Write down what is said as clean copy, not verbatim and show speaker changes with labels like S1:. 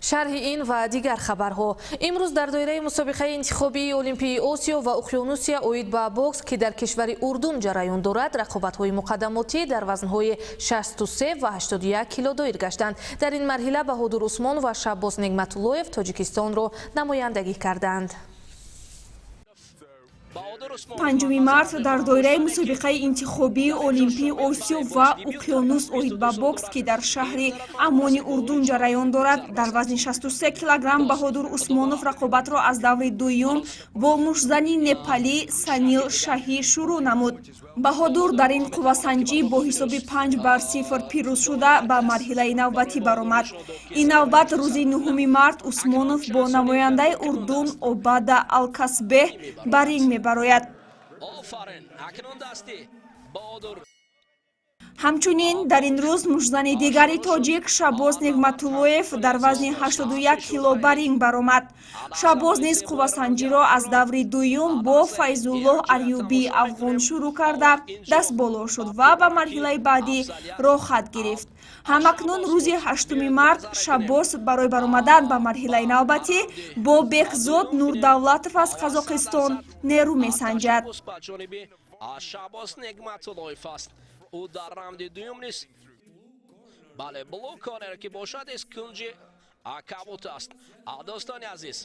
S1: Шарҳи ин ва дигар хабарҳо. Имрӯз дар доираи мусобиқаи интихобии Олимпии Осиё ва Уқёнусия оид ба бокс, ки дар кишвари Урдун ҷараён дорад, рақобатҳои муқаддамотӣ дар вазнҳои 63 ва 81 кило доир гаштанд. Дар ин марҳила Баҳодур Усмон ва Шаббоз Негматуллоев Тоҷикистонро намояндагӣ карданд.
S2: 5 март дар доираи мусобиқаи интихобии Олимпии Осиё ва Уқёнус оид ба бокс, ки дар шаҳри Аммони Урдун ҷараён дорад, дар вазни 63 килограмм Баҳодур Усмонов рақобатро аз даври дуюм бо муштзани непалӣ Санил Шаҳӣ шурӯъ намуд. Баҳодур дар ин қуввасанҷӣ бо ҳисоби 5 бар 0 пирӯз шуда, ба марҳилаи навбатӣ баромад. Ин навбат рӯзи 9 март Усмонов бо намояндаи Урдун Обада Алкасбеҳ ба ринг мебарояд.
S3: Офарин, акнун дасти Баҳодур.
S2: Ҳамчунин дар ин рӯз муштзани дигари тоҷик Шаббоз Неъматуллоев дар вазни 81 кило ба ринг баромад. Шаббоз низ қуввасанҷиро аз даври дуюм бо Файзуллоҳ Арюбии афғон шурӯъ карда, дастболо шуд ва ба марҳилаи баъдӣ роҳхат гирифт. Ҳамакнун рӯзи 8 март Шаббоз барои баромадан ба марҳилаи навбатӣ бо Бекзод Нурдавлатов аз Қазоқистон нерӯ месанҷад.
S3: Ба ҷониби Шаббоз Негматуллоев аст. Ӯ дар раунди дуюм низ, бале, blue corner ки бошад, из кунҷи кабут аст. Дӯстони азиз.